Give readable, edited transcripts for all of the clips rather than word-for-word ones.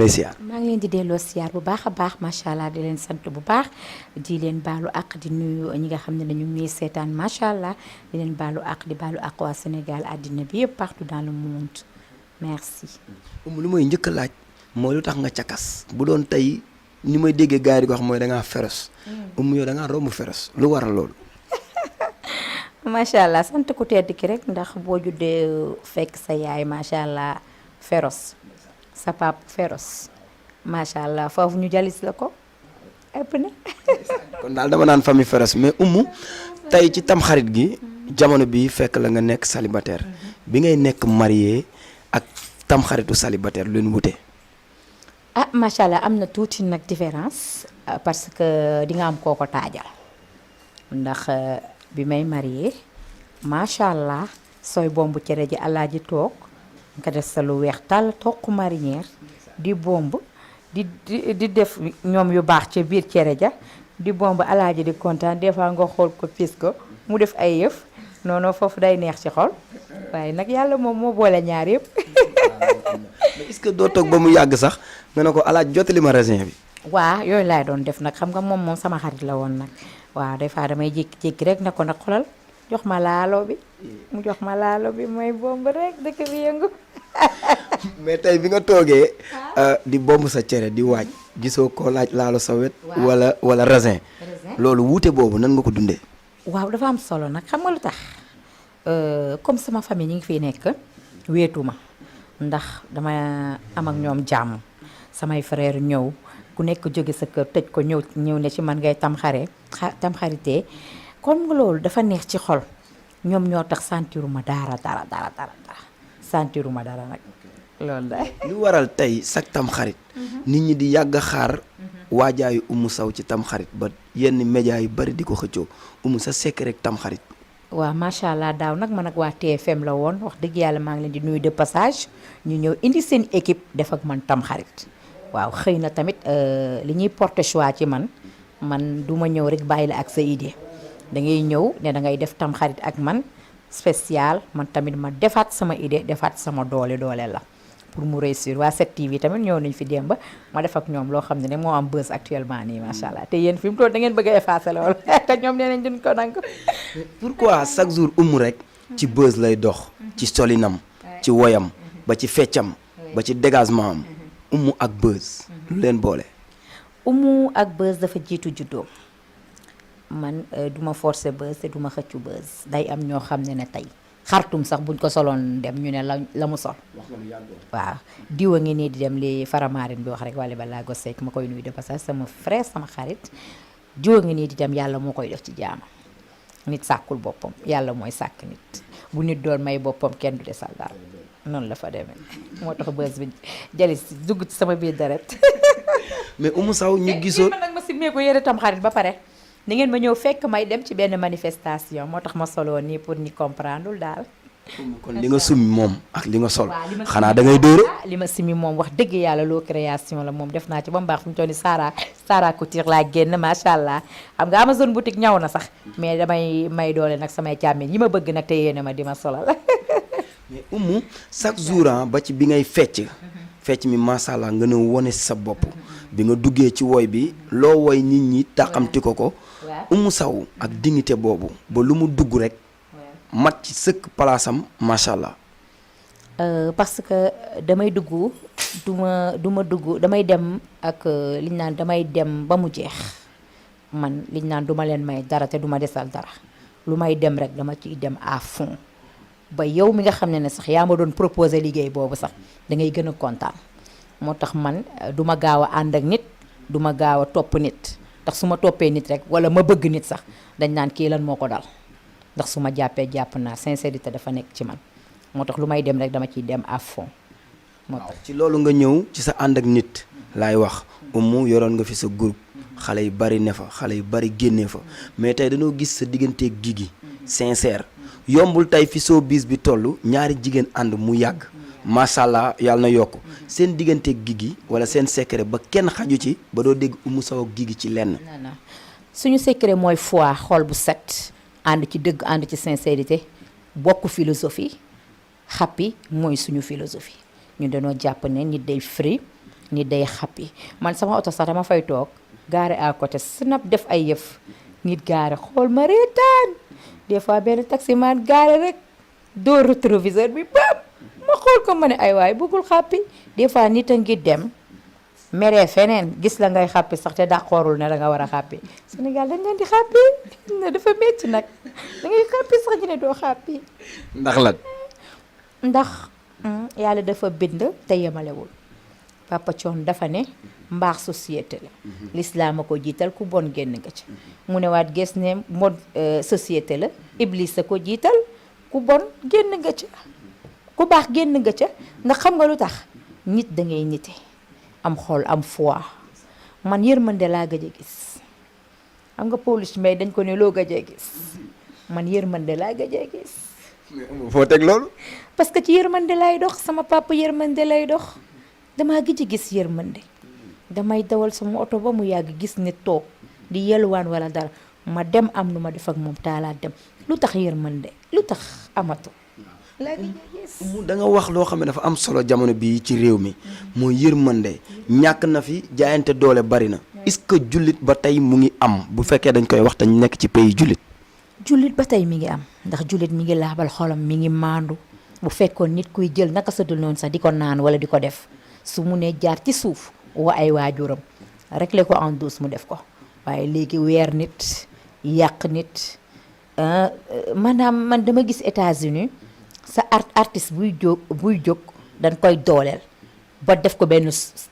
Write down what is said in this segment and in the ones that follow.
lay siyaar. maa ngi leen di delloo siyaar bu baax a baax macha allah di leen sant bu baax di leen baalu àq di nuyu ñi nga xam ne ñu ngi seetaan macha allah di leen baalu àq di baalu àq waa Sénégal àddina bi yëpp partout dans le monde merci. lu may njëkk a laaj mooy lu tax nga cakas bu doon tey ni may déggee gars yi di ko wax mooy da ngaa féroce. yow da ngaa romb féroce lu waral loolu. macha allah sant ku tedd ki rek ndax boo juddee fekk sa yaay macha allah féroce sa pap féroce macha allah foofu ñu jalis la ko ëpp na. kon daal dama naan famille féroce mais tey ci tamxarit gi jamono bi fekk la nga nekk célibataire bi ngay nekk marié ak tamxaritu célibataire lu leen wute. ah macha allah am na tuuti nag différence parce que di nga am kooko taajal ndax bi may marié macha allah sooy bomb cere ji alaaji toog nga def sa lu weex tàll toq marinière di bomb di def ñoom yu baax ca biir cere ja di bomb alaaji di kontaan des fois nga xool ko pis ko mu def ay yëf noonu foofu day neex ci xol waaye nag yàlla moom moo boole ñaar yëpp. mais est-ce que doo toog ba mu yàgg sax nga ne ko alaaj jotali ma raisin bi. waa yooyu laay doon def nag xam nga moom sama xarit la woon nag waaw des fois damay jékki-jékki rek ne ko nag xolal jox ma laalo bi mu jox ma laalo bi mooy bomb rek dëkk bi yëngu. mais tey bi nga toogee di bomb sa cere di waaj gisoo ko laaj laalo sa wet. wala raisin. loolu wuute boobu nan nga ko dundee. waaw dafa am solo nag xam nga lu tax comme sama famille ñi ngi fiy nekk wéetu ma ndax dama am ak ñoom jàmm samay frère ñëw ku nekk jóge sa kër tëj ko ñëw ne ci man ngay tamxaritee comme loolu dafa neex ci xol ñoom ñoo tax sentiruma dara sentiruma dara nag loolu la. lu waral tey sak tamxarit nit ñi di yàgg a xaar waajaayu Oumou Sow ci tamxarit ba yenn média yu bari di ko xëccoo Oumou sa secret rek tamxarit. waaw macha allah daaw nag man ak waa TFM la woon wax dëgg yàlla maa ngi leen di nuyu de passage ñu ñëw indi seen équipe def ak man tamxarit waaw xëy na tamit li ñuy porter choix ci man du ma ñëw rek bàyyi la ak sa idée da ngay ñëw ne da ngay def tamxarit ak man spécial man tamit ma defaat sama idée defaat sama doole la pour mu réussir waa 7TV tamit ñëw nañ fi démb ma def ak ñoom loo xam ne moo am buzz actuellement nii macha allah te yéen fi mu toll da ngeen bëgg a effacer lool te ñoom nee nañ duñ ko nangu. pourquoi chaque jour Oumou rek ci buzz lay dox ci solinam ci woyam ba ci feccam ba ci dégagement am Oumou ak buzz lu leen boole. Oumou ak buzz dafa jiitu juddoo man duma forcer buzz te duma xëccu buzz day am ñoo xam ne tey xartum sax buñ ko soloon dem ñu ne la mu sol waaw diwa ngi nii di dem li faramarin bi wax rek wala balaa go sekk ma koy nuyu de passage sama frère sama xarit diwa ngi nii di dem yàlla moo koy def ci jaama nit sàkkul boppam yàlla mooy sàkk nit bu nit doon may boppam kenn du desal dara noonu la fa demee moo tax bës bi jalis dugg ci sama biir deret mais Oumou Sow ñu gisoon man nag ma simmee ko yére tam xarit ba pare ni ngeen ma ñëw fekk may dem ci benn manifestation moo tax ma solo nii pour ñi comprendre daal. kon li nga summi moom ak li nga sol xanaa da ngay dóora li ma summi moom wax dëgg yàlla loo création la moom def naa ci ba mu baax fu mu toll nii Sara Couture laa génn macha allah xam nga Amazon boutique ñaw na sax mais damay may doole nag samay càmmiñ yi ma bëgg nag te yéene ma di ma solal. mais Oumou chaque jour ba ci bi ngay fecc mi macha allah nga ne wone sa bopp bi nga duggee ci woy bi loo woy nit ñi tàqamti ko. Oumou Sow ak dignité boobu ba lu mu dugg rek mat ci sëkk palaasam macha allah. parce que damay dugg du ma dugg damay dem ak liñ naan damay dem ba mu jeex man liñ naan duma leen may dara te duma desal dara lu may dem rek dama ciy dem à fond ba yow mi nga xam ne sax yaa ma doon proposer liggéey boobu sax da ngay gën a kontaan moo tax man duma gaaw a ànd ak nit duma gaaw a topp nit. ndax su ma toppee nit rek wala ma bëgg nit sax dañ naan kii lan moo ko dal ndax su ma jàpp naa sincérité dafa nekk ci man moo tax lu may dem rek dama ciy dem à fond moo tax. ci loolu nga ñëw ci sa ànd ak nit laay wax Oumou yoroon nga fi sa groupe xale yu bari ne fa xale yu bari génnee fa mais tey dañoo gis sa digganteeg Guigui sincère yombul tey fi showbiz bi toll ñaari jigéen ànd mu yàgg. macha allah yàlla na yokk seen diggante Guigui wala seen secret ba kenn xaju ci ba doo dégg Oumou Sow ak Guigui ci lenn. non suñu secret mooy foi xol bu set ànd ci dëgg ànd ci sincérité bokk philosophie happy mooy suñu philosophie ñun dañoo jàpp ne nit day free nit day xappi man sama oto sax dama fay toog gaare à côté snap def ay yëf nit gaare xool ma reetaan des fois benn taximan gaare rek dóor rétroviseur bi bam ma xool ko ma ne ay waay bëggul xàppi des fois nit a ngi dem meree feneen gis la ngay xàppi sax te d'accordul ne da nga war a xàppi Sénégal dañ leen di xàppi ne dafa métti nag da ngay xàppi sax ñu ne doo xàppi ndax lan. ndax yàlla dafa bind te yemalewul Papa Thione dafa ne mbaax société la l'islam a ko jiital ku bon génn nga ca mu ne waat gis ne mode société la Iblis a ko jiital ku bon génn nga ca ku baax génn nga ca ndax xam nga lu tax nit da ngay nite am xol am foi man yërmande laa gëj a gis xam nga Pawlish Mbaye dañ ko ne loo gëj a gis man yërmande laa gëj a gis foo teg loolu. parce que ci yërmande lay dox sama papa yërmande lay dox damaa gëj a gis yërmande damay dawal sama oto ba mu yàgg gis nit toog di yelwaan wala dara ma dem am nu ma def ak moom taalaat dem lu tax yërmande lu tax amatu laa gëj a gis da nga wax loo xam ne dafa am solo jamono bii ci réew mi mooy yërmande ñàkk na fi jaayante doole bari na est-ce que jullit ba tey mu ngi am bu fekkee dañ koy wax te ñu nekk ci pays jullit. jullit ba tey mi ngi am ndax jullit mi ngi laabal xolam mi ngi maandu bu fekkoon nit kuy jël naka sa dul noonu sax di ko naan wala di ko def su mu nee jaar ci suuf wa ay waajuram réglé ko en douce mu def ko waaye léegi weer nit yàq nit maanaam man dama gis États-Unis sa artiste buy jóg dañ koy dooleel ba def ko benn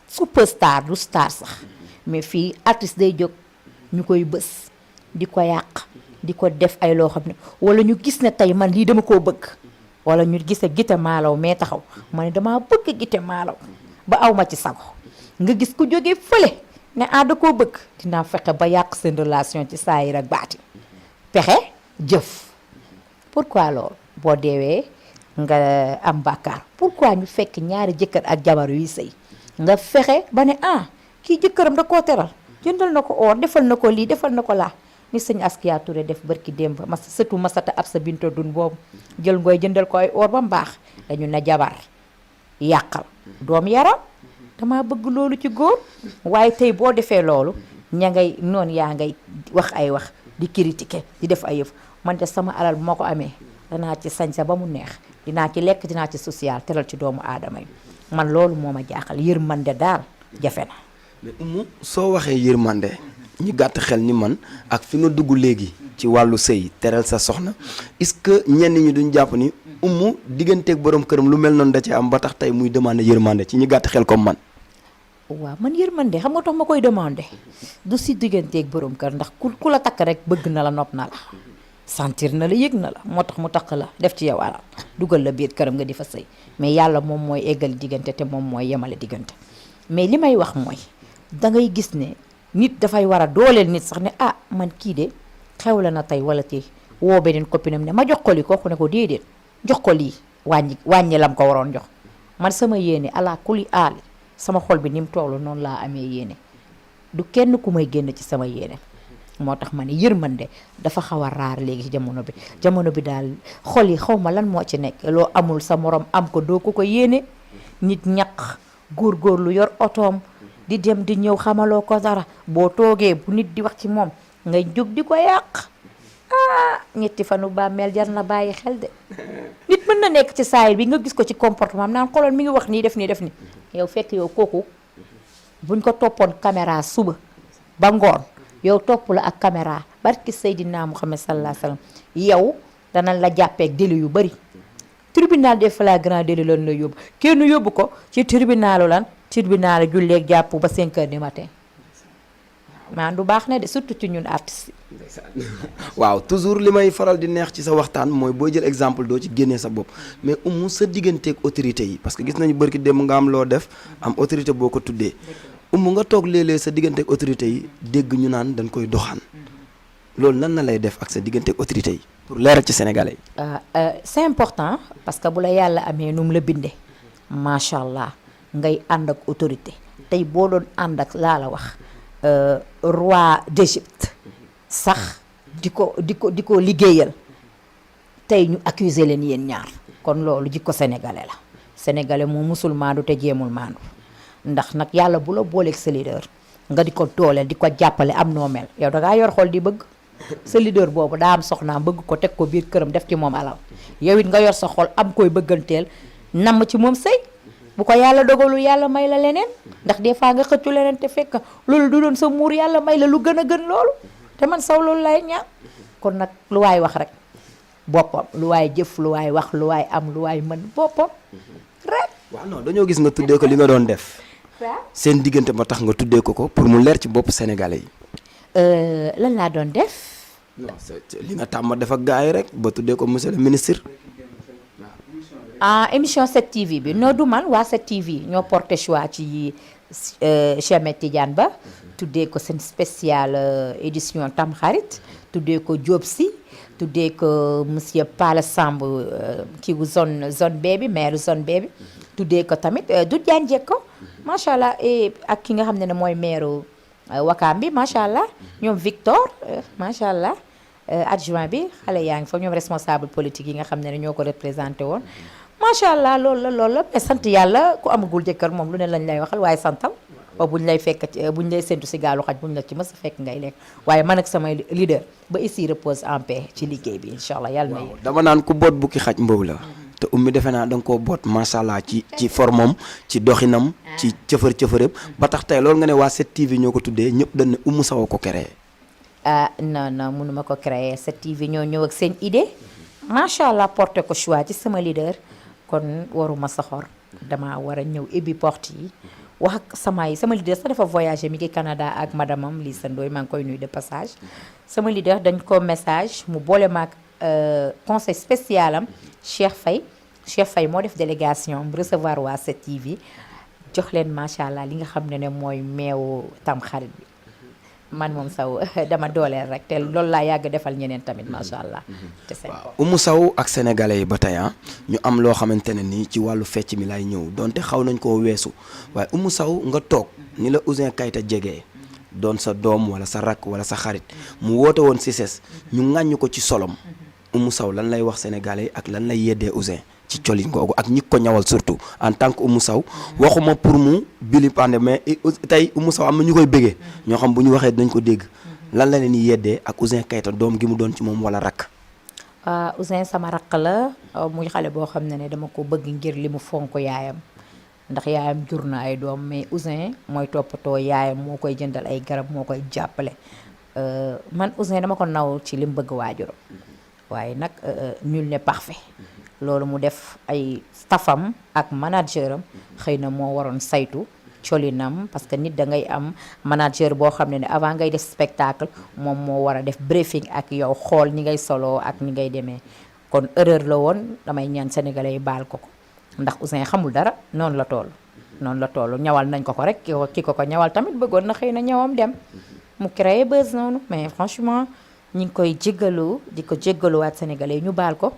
superstar du star sax mais fii artiste day jóg ñu koy bës di ko yàq di ko def ay loo xam ne wala ñu gis ne tey man lii dama koo bëgg wala ñu gis ne Gité Malaw mais taxaw ma ne damaa bëgg Gité Malaw ba aw ma ci sago nga gis ku jógee fële ne da koo bëgg dinaa fexe ba yàq seen relation ci saayir ak baati pexe jëf pourquoi loolu boo deewee nga am bàkkaar pourquoi ñu fekk ñaari jëkkër ak jabar yuy sëy nga fexe ba ne kii jëkkëram da koo teral jëndal na ko or defal na ko lii defal na ko laa ni sëñ Askia Touré def barki démb sëtu Masata ab sa binta dun boobu jël ngooy jëndal ko ay or ba mu baax dañu ne jabar yàqal doom yaram dama bëgg loolu ci góor waaye tey boo defee loolu ña ngay noonu yaa ngay wax ay wax di critiquer di def ay yëf man de sama alal bu ma ko amee danaa ci sañsa ba mu neex dinaa ci lekk dinaa ci social teral ci doomu aadama yi man loolu moo ma jaaxal yërmande daal jafe na. mais Oumou soo waxee yërmande ñu gàtt xel ni man ak fi nga dugg léegi ci wàllu sëy teral sa soxna est-ce que ñenn ñi duñ jàpp ni Oumou digganteeg borom këram lu mel noonu da ci am ba tax tey muy demandé yërmande ci ñu gàtt xel comme man. waaw man yërmande xam nga tax ma koy demandé du si digganteeg borom kër ndax ku la takk rek bëgg na la nopp na la sentir na la yëg na la moo tax mu takk la def ci yow alal dugal la biir këram nga di fa sëy mais yàlla moom mooy eggal diggante te moom mooy yemale diggante mais li may wax mooy da ngay gis ne nit dafay war a dooleel nit sax ne man kii de xew la na tey wala tey woo beneen copine am ne ma jox ko lii kooku ne ko déedéet jox ko lii wàññi lam ko waroon jox man sama yéene ala kuli aali sama xol bi ni mu toll noonu laa amee yéene du kenn ku may génn ci sama yéene moo tax ma ne yërmande dafa xaw a raar léegi ci jamono bi daal xol yi xaw ma lan moo ci nekk loo amul sa morom am ko doo ko yéene nit ñaq góorgóorlu yor otoom di dem di ñëw xamaloo ko dara boo toogee bu nit di wax ci moom ngay jóg di ko yàq ñetti fanu bàmmeel jar na bàyyi xel de nit mën na nekk ci saayir bi nga gis ko ci comportement am naan xoolal mi ngi wax nii def ni yow fekk yow kooku buñ ko toppoon caméra suba ba ngoon yow topp la ak caméra barki Seydina Muhammad sallallahu alayhi wasallam yow danañ la jàppee ak délit yu bari tribunal des flagrants délits lan la yóbbu kenn yóbbu ko ci tribunalu julleeg jàpp ba 5 heures du matin maan du baax na de surtout ci ñun artistes yi. waaw toujours li may faral di neex ci sa waxtaan mooy boo jël exemple doo ci génnee sa bopp mais Oumou sa digganteeg autorité yi parce que gis nañu bërki dem nga am loo def am autorité boo ko tuddee Oumou nga toog léeg-léeg sa digganteeg autorité yi dégg ñu naan dañ koy doxaan loolu nan na lay def ak sa digganteeg autorité yi pour leeral ci sénégalais yi. c'est important parce que bu la yàlla amee nu mu la bindee macha allah ngay ànd ak autorité tey boo doon ànd ak laa la wax. Roi d'Égypte sax di ko liggéeyal tey ñu accuser leen yéen ñaar kon loolu jikko sénégalais la sénégalais moo musul maandu te jéemul maandu ndax nag yàlla bu la booleeg sa leader nga di ko dooleel di ko jàppale am noo mel yow da ngaa yor xol di bëgg sa leader boobu daa am soxnaam bëgg ko teg ko biir këram def ci moom alal yow it nga yor sa xol am koy bëgganteel namm ci moom sëy bu ko yàlla dogalul yàlla may la leneen ndax des fois nga xëccu leneen te fekk loolu du doon sa muur yàlla may la lu gën a gën loolu te man saw loolu lay ñaan kon nag lu waay wax rek boppam lu waay jëf lu waay wax lu waay am lu waay mën boppam rek. waaw non dañoo gis nga tuddee ko li nga doon def. seen diggante ba tax nga tuddee ko pour mu leer ci bopp sénégalais yi. lan laa doon def. non li nga tàmm def ak gars yi rrek ba tuddee ko monsieur le ministre. émission 7TV bi noo du man waa 7TV ñoo porté choix ci Cheikh Ahmed Tidiane Ba tuddee ko seen spécial édition Tamxarit tuddee ko Diop Sy tuddee ko monsieur Pala Samb kii bu zone B bi maire zone B bi tuddee ko tamit du jànjee ko macha allah ak ki nga xam ne mooy maire Wakaam bi macha allah ñoom Victor macha allah adjoint bi xale yaa ngi fa ñoom responsable politique yi nga xam ne ñoo ko représenté woon macha allah loolu la mais sant yàlla ku amagul jëkkër moom lu ne lañ lay waxal waaye santal ba buñ lay fekk buñ lay séntu si gaalu xaj buñ la ci mës a fekk ngay lekk waaye man ak samay leader ba ici repose en paix ci liggéey bi incha allah yàlla na dama naan ku boot bukki xaj mbow la te ummi defe naa da nga koo boot macha allah ci formam ci doxinam ci cëfër ba tax tey loolu nga ne waa 7TV ñoo ko tuddee ñëpp dañ ne Oumou Sow ko créé. non mënuma ko créé 7TV ñoo ñëw ak seen idée macha allah porté ko choix ci sama leader kon waruma soxor dama war a ñëw ubbi porte yi wax ak sama leader sax dafa voyagé mi ngi Canada ak madamam Lissa Ndoye maa ngi koy nuyu de passage sama leader dañ ko message mu boole maag conseil spécial am Cheikh Faye moo def délégation recevoir waa 7TV jox leen macha allah li nga xam ne mooy meewu Tamxarit bi man moom saw dama dooleel rek te loolu laa yàgg defal ñeneen tamit macha allah. te seen bopp Oumou Sow ak sénégalais yi ba tey ñu am loo xamante ne nii ci wàllu fecc mi lay ñëw donte xaw nañ koo weesu waaye Oumou Sow nga toog ni la Ouzin Keita jegee doon sa doom wala sa rakk wala sa xarit mu woote woon CICES ñu ŋàññu ko ci solom Oumou Sow lan lay wax sénégalais yi ak lan lay yeddee Ouzin ci colin googu ak ñi ko ñawal surtout en tant que Oumou Sow waxuma pour mu bili pande mais tey Oumou Sow am na ñu koy bëggee ñoo xam bu ñu waxee dinañ ko dégg lan la leen di yeddee ak Ouzin Keita doom gi mu doon ci moom wala rakk. Ouzin sama rakk la muy xale boo xam ne dama ko bëgg ngir li mu fonk yaayam ndax yaayam jur na ay doom mais Ouzin mooy toppatoo yaayam moo koy jëndal ay garab moo koy jàppale man Ouzin dama ko naw ci li mu bëgg waajuram waaye nag nul n'est parfait. loolu mu def ay staffam ak manageram xëy na moo waroon saytu colinam parce que nit da ngay am manager boo xam ne avant ngay def spectacle moom moo war a def briefing ak yow xool ñi ngay soloo ak ñi ngay demee kon erreur la woon damay ñaan sénégalais yi baal ko ndax Ouzin xamul dara noonu la toll ñawal nañ ko rek ki ko ñawal tamit bëggoon na xëy na ñawam dem mu créé buzz noonu mais franchement ñi ngi koy jéggalu di ko jéggaluwaat sénégalais yi ñu baal ko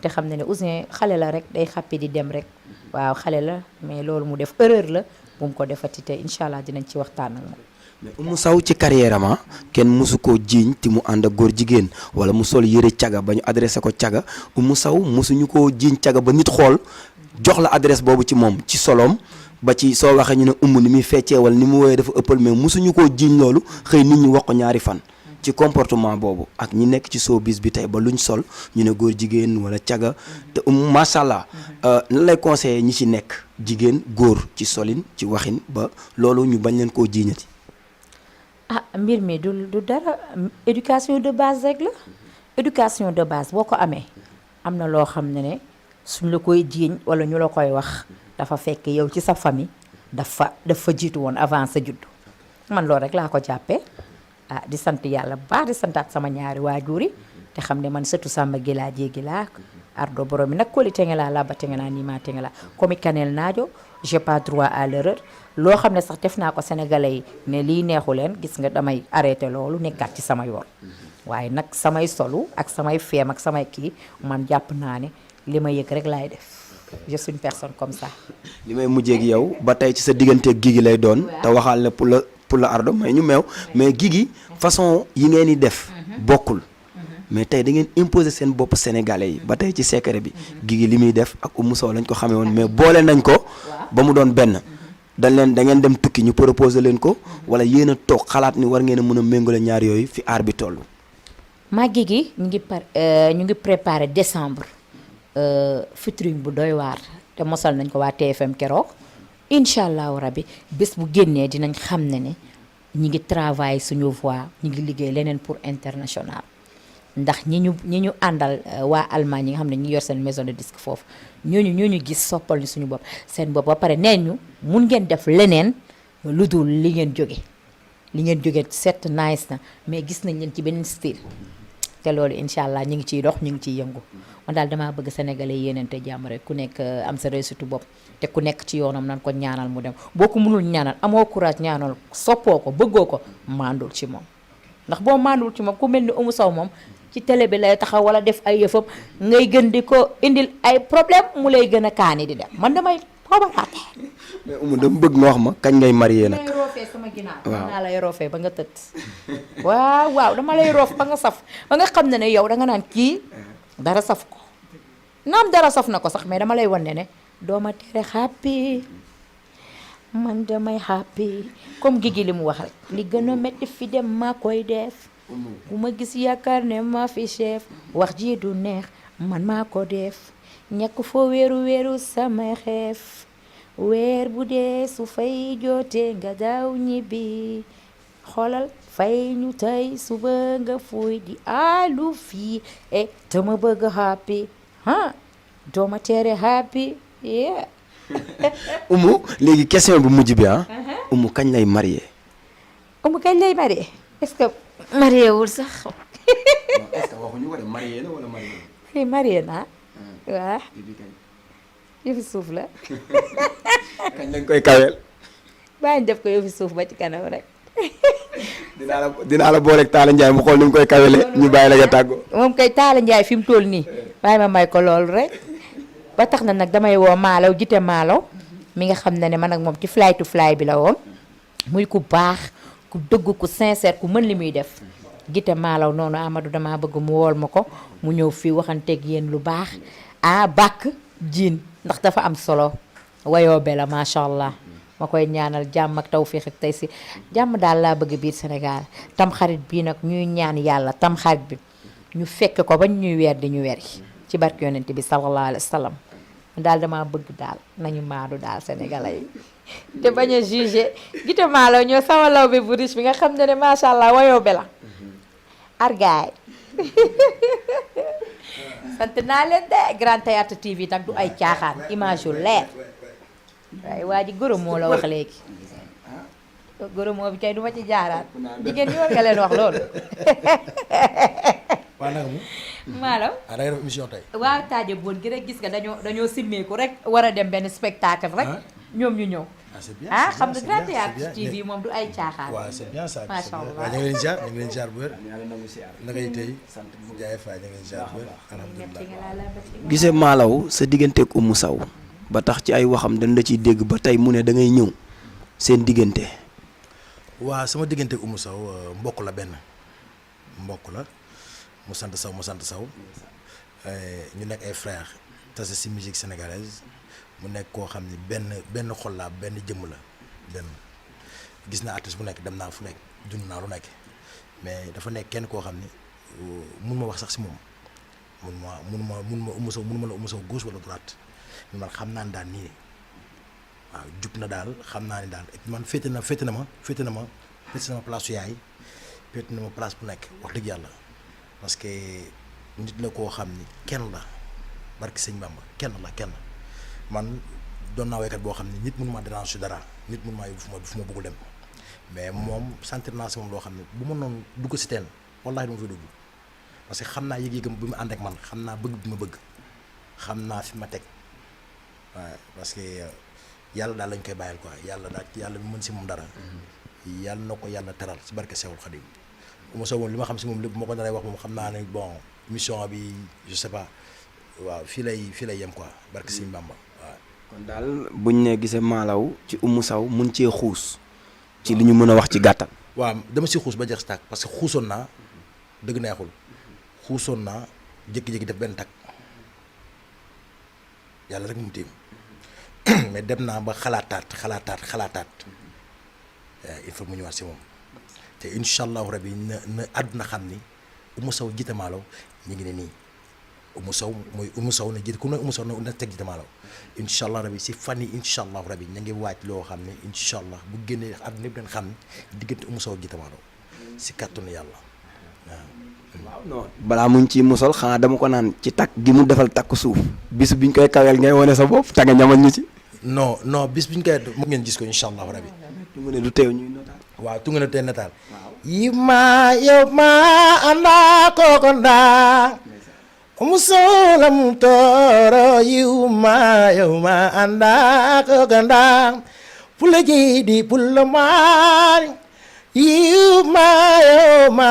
te xam ne Ouzin xale la rek day xàppi di dem rek waaw xale la mais loolu mu def erreur la bu mu ko defati te incha allah dinañ ci waxtaan ak moom. mais Oumou Sow ci carrière am kenn mosu koo jiiñ ti mu ànd ak góor jigéen wala mu sol yëre caga ba ñu adressé ko caga Oumou Sow mosuñu koo jiiñ caga ba nit xool jox la adresse boobu ci moom ci solom ba ci soo waxee ñu ne Oumou ni muy feccee wala ni mu woowee dafa ëppal mais mosuñu koo jiiñ loolu xëy nit ñi wax ko ñaari fan. ci comportement boobu ak ñi nekk ci showbiz bi tey ba luñ sol ñu ne góor jigéen wala caga te macha allah lan lay conseillé ñi ci nekk jigéen góor ci solin ci waxin ba loolu ñu bañ leen koo jiiñati. mbir mi du dara éducation de base rek la éducation de base boo ko amee am na loo xam ne suñ la koy jiiñ wala ñu la koy wax dafa fekk yow ci sa famille dafa jiitu woon avant sa juddu man loolu rek laa ko jàppee. di sant yàlla bu baax di santaat sama ñaari waajur yi te xam ne man sëtu Samba Gila jéegi laa ardo borom mi nag koli tenge laa laba tenge laa nii maa tenge laa comme kaneel naajo j'ai pas droit à l'erreur loo xam ne sax def naa ko sénégalais yi ne lii neexu leen gis nga damay arrêté loolu nekkaat ci sama yoon waaye nag samay solu ak samay feem ak samay kii man jàpp naa ne li ma yëg rek laay def je suis une personne comme ça. li may mujjee ak yow ba tey ci sa digganteeg Guigui lay doon te waxaal ne pour la ardo may ñu meew mais Guigui façon yi ngeen di def bokkul mais tey da ngeen imposer seen bopp sénégalais yi ba tey ci secret bi Guigui li muy def ak Oumou Sow lañ ko xamee woon mais boole nañ ko ba mu doon benn da ngeen dem tukki ñu proposé leen ko wala yéen a toog xalaat ni war ngeen a mën a méngale ñaar yooyu fi aar bi toll. màggi gi ñu ngi préparé décembre featuring bu doy waar te mosal nañ ko waa TFM keroog incha allahu rabi bés bu génnee dinañ xam ne ñi ngi travail suñu voix ñi ngi liggéey leneen pour international ndax ñi ñu àndal waa Allemagne ñi nga xam ne ñu yor seen maison de disque foofu ñooñu gis soppal ñu suñu bopp seen bopp ba pare nee ñu mun ngeen def leneen lu dul li ngeen jóge set nice na mais gis nañ leen ci beneen style te loolu incha allah ñu ngi ciy dox ñu ngi ciy yëngu man daal damaa bëgg sénégalais yéenante jàmm rek ku nekk am sa réussite bopp te ku nekk ci yoonam nan ko ñaanal mu dem boo ko mënul ñaanal amoo courage ñaanal soppoo ko bëggoo ko mandul ci moom ndax boo mandul ci moom ku mel ni Oumou Sow moom ci télé bi lay taxaw wala def ay yëfam ngay gën di ko indil ay problème mu lay gën a kaani di dem man damay xoobaraate. mais Oumou dama bëgg nga wax ma kañ ngay marié nag. lay roofee sama ginnaaw. waaw naa lay roofee ba nga tëdd. waaw dama lay roof ba nga saf ba nga xam ne yow danga naan kii dara saf ko naam dara saf na ko sax mais dama lay wan ne dooma tere happy man damay happy comme Guigui li mu wax rek li gën a métti fi dem maa koy def bu ma gis yaakaar ne maa fi chef wax ji du neex man maa ko def ñàkk foo weeru sama xeef weer bu dee su fay jootee nga daaw ñibbi xoolal fay ñu tey suba nga fuy di alu fii te ma bëgg happy dooma tere happy yeah. Oumou léegi question bu mujj bi Oumou kañ lay marié. Oumou kañ lay marié est-ce que marié wul sax. est-ce que waxuñu ko de marié na wala marié. marié naa waaw. yëfi suuf la. kañ lañ koy kaweel. bàyyi def ko yëfi suuf ba ci kanam rek. dinaa la booleeg Talla Ndiaye mu xool ni mu koy kawelee ñu bàyyi la nga tàggoo. moom kay Talla Ndiaye fi mu toll nii bàyyi ma may ko loolu rek ba tax na nag damay woo Malaw Jite Malaw mi nga xam ne man ak moom ci fly to fly bi la woon muy ku baax ku dëgg ku sincère ku mën li muy def Jite Malaw noonu Amadou dama bëgg mu wool ma ko mu ñëw fii waxanteeg yéen lu baax bàkk jiin ndax dafa am solo wayoo be la macha allah ma koy ñaanal jàmm ak tawfiix ak tey si jàmm daal laa bëgg biir Sénégal tam xarit bii nag ñuy ñaan yàlla tam xarit bi ñu fekk ko ba ñuy weer di ñu weri ci barke yonent bi sallallahu alayhi wa sallam daal dama bëgg daal nañu maadu daal sénégalais yi te bañ a jugé Jite Malaw ñoo sama law bi bu riche bi nga xam ne macha allah wayoo be la argaay sant naa leen de Grand Théâtre TV nag du ay caaxaan image yu leer waaye waa ji goro moo la wax léegi goro moo bi kay du ma ci jaaraat jigéen ñi war nga leen wax loolu. waa nag mu. Malaw. da ngay def émission tey. waaw taaje boon gi rek gis nga dañoo simmeeku rek war a dem benn spectacle rek. ñoom ñu ñëw. c'est bien xam nga Grand Théâtre TV moom du ay caaxaan. waaw c'est bien ça. macha allah waaw ñu ngi leen ziar ñu ngi leen ziar bu wér. naka yi tey jaay faay ñu ngi leen ziar bu wér. alhamdulilah. gisee Malaw sa digganteeg Oumou Sow ba tax ci ay waxam dañ la ciy dégg ba tey mu ne da ngay ñëw seen diggante. waaw sama digganteeg Oumou Sow mbokk la benn mbokk la mu sant Sow ñu nekk ay frères tase si musique sénégalaise mu nekk koo xam ni benn xol la benn jëmm la benn gis naa artiste bu nekk dem naa fu nekk dund naa lu nekk mais dafa nekk kenn koo xam ni mun ma wax sax si moom mun ma Oumou Sow mun ma la Oumou Sow gauche wala droite man xam naa ni daal nii waaw jub na daal xam naa ni daal man féete na ma place su yaay féete na ma place bu nekk wax dëgg yàlla parce que nit la koo xam ni kenn la barki sëñ Bamba kenn man doon naa waykat boo xam ni nit mënu ma déranger si dara nit mënu maa yóbbu fu ma bëggul dem mais moom sentir naa si moom loo xam ne bu ma noonu dugg si teen wallaahi dama fay dugg parce que xam naa yëg-yëgam bi mu ànd ak man xam naa bëgg bi ma bëgg xam naa fi ma teg waaw parce que yàlla daal lañ koy bàyyil quoi yàlla mi mën si moom dara yàlla na ko yàlla teral si barke Sewul Xadim Oumou Sow moom li ma xam si moom lépp moo ko naree wax moom xam naa ne bon mission bi je sais pas waaw fii lay yem quoi barke Sëñ Bamba waaw. kon daal buñ ne gisee Malaw ci Oumou Sow mun cee xuus ci li ñu mën a wax ci gàttal. waaw dama si xuus ba jeex si tàkk parce que xuusoon naa dëgg neexul xuusoon naa jékki-jékki def benn tàkk yàlla rek mu tiim mais dem naa ba xalaataat il faut mu ñëwaat si moom te incha allahu rabi na àdduna xam ni Oumou Sow Djité Malo ñu ngi ne nii Oumou Sow mooy Oumou Sow na jiite ku ne Oumou Sow na teg Djité Malo incha allah rabi si fan yi incha allahu rabi ñu ngi waaj loo xam ne incha allah bu génnee àdduna yëpp dañ xam ne diggante Oumou Sow Djité Malo si kàttanu yàlla waaw non balaa muñ ci musal xanaa dama ko naan ci takk gi mu defal takku suuf bis biñ koy kaweel ngay wane sa bopp ta nga ñamal ñu ci. non bis biñ koy mu ngeen gis ko incha allahu rabi. mu ne du teew ñuy nataal. waaw tu nga ne tey nataal. yi ma yow ma anda koko ndaa musolam toro yiw ma yow ma anda koko ndaa pula jeydi pula maari yiw ma yow ma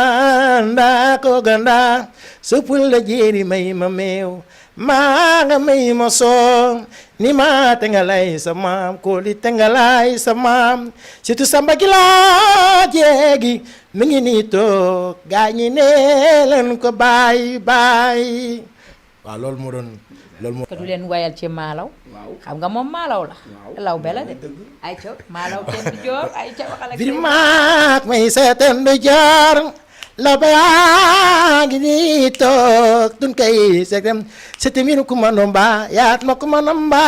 anda koko ndaa so pula jeydi may ma meew maa nga may ma soo ni ma tengalay sa maam ko li tengalay sa maam surtout samba gi laa jeegi mi ngi nii toog gaa ñi ne leen ko bàyyi waaw loolu moo doon ko du leen wayal ci maalaw xam nga moom maalaw la law bela de ay ca maalaw kenn du joor ay ca waxal ak bir maak may seeten du joor la baa ngi nii toog dun kay segem sete minu kumanomba yaat ma kumanomba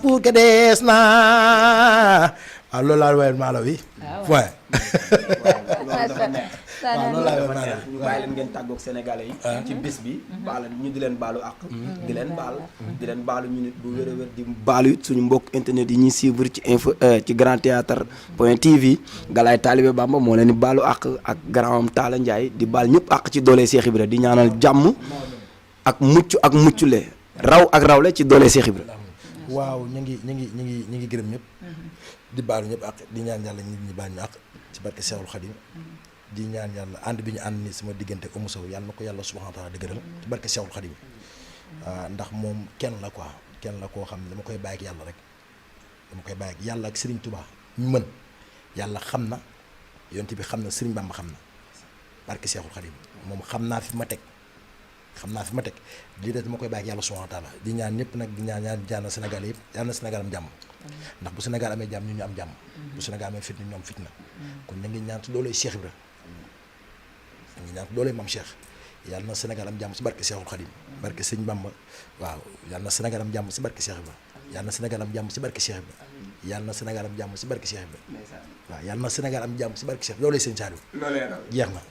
pour que dees na waaw loolu laa wayal maalaw yi point waaw loolu laa yor maanaam bàyyi leen ngeen tàggoog sénégalais yi ci bis bi baal ñu di leen baalu àq di leen baalu ñu nit bu wér a wér di baalu suñu mbokk internet yi ñuy suivre ci info ci grand théâtre point tv Galaye Talibé Bamba moo leen di baalu àq ak grand Talla Ndiaye di baal ñëpp àq ci doole Cheikh Ibra di ñaanal jàmm ak muccule raw ak rawle ci doole Cheikh Ibra. waaw ñu ngi gërëm ñëpp di baalu ñëpp àq di ñaan yàlla nit ñi baal ñu àq ci barke Cheikhul Khadim di ñaan yàlla ànd bi ñu ànd ni sama diggante Oumou Sow yàlla na ko yàlla subhanahu wa taala dëgëral ci barke Cheikhul Khadim ndax moom kenn la quoi kenn la koo xam ne dama koy bàyyi ak yàlla rek dama koy bàyyi ak yàlla ak Serigne Touba ñu mën yàlla xam na yonent bi xam na Serigne Bamba xam na barke Cheikhul Khadim moom xam naa fi ma teg lii de dama koy bàyyi ak yàlla subhanahu wa taala di ñaan ñëpp nag di ñaan Sénégal yëpp yàlla na Sénégal am jàmm ndax bu Sénégal amee jàmm ñu am jàmm bu Sénégal amee fitna ñu am fitna kon na ngi ñaan ci dooley Cheikh Ibra na ngi ñaan ci dooley Mame Cheikh yàlla na Sénégal am jàmm ci barke Cheikhul Khadim barke Sëñ Bamba waaw yàlla na Sénégal am jàmm ci barke Cheikh Ibra yàlla na Sénégal am jàmm ci barke Cheikh Ibra yàlla na Sénégal am jàmm ci barke Cheikh Ibra waaw yàlla na Sénégal am jàmm ci barke Cheikh loolay Sëñ Saliou jeex na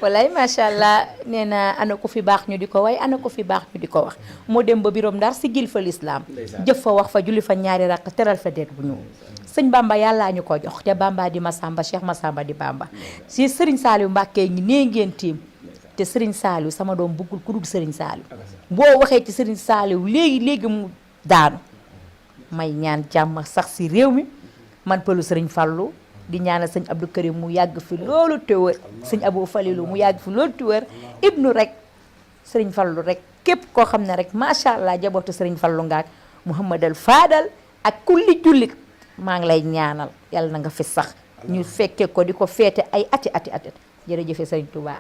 wallaay macha allah nee na ana ko fi baax ñu di ko way ana ko fi baax ñu di ko wax moo dem ba biroom Ndar si gil fa lislaam jëf fa wax fa julli fa ñaari rakk teral fa deet bu ñëw sëñ Bamba yàllaa ñu ko jox te Bamba di Masamba Cheikh Masamba di Bamba si Serigne Saliou Mbacké ngi nee ngeen tiim te Serigne Saliou sama doom bëggul ku dul Serigne Saliou boo waxee ci Serigne Saliou léegi mu daanu may ñaan jàmm sax si réew mi man pëlu Serigne Fallou di ñaanal sëñ Abdou Karim mu yàgg fi loolu te wër sëñ Abou Falilou mu yàgg fi loolu te wër ibnu rek Serigne Fallou rek képp koo xam ne rek macha allah jabootu Serigne Fallou ngaak Mouhamadal Fadal ak kulli jullit maa ngi lay ñaanal yàlla na nga fi sax ñu fekkee ko di ko feete ay ati jërëjëfe Serigne Touba